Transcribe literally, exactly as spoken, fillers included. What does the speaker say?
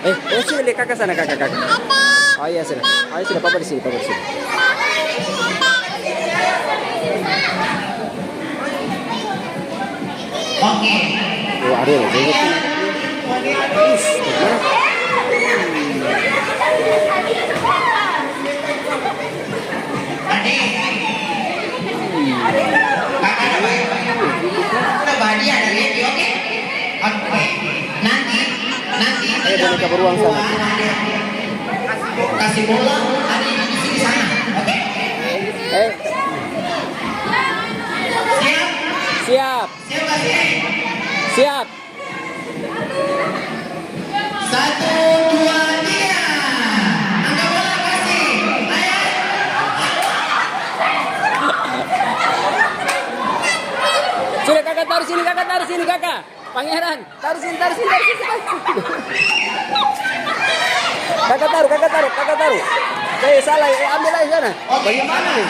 Eh, eh, sini deh, kakak sana, kakak, kakak. Oh iya, sudah. Ayo, sudah, papa di sini, papa di sini. Oke. Oh, ada ya, banyak. Ih, mana? Tadi. Kakak ada baik. Ada bahagia dari Edi, oke? Oke. Nanti, nanti eh, kita boneka beruang sana. Kasih bola, ada di sini sana. Oke? Eh. Siap? Siap. Siap, kasih. Siap. Satu, dua, tiga. Angka bola, kasih. Ayo. Sini, kakak, taruh sini, kakak, taruh sini, kakak. Pangeran, taruh sini, taruh sini, taruh sini, taruh sini. Kakak taruh, kakak taruh, kakak taruh. Eh, salah, eh, ambil lagi sana. Bagaimana nih?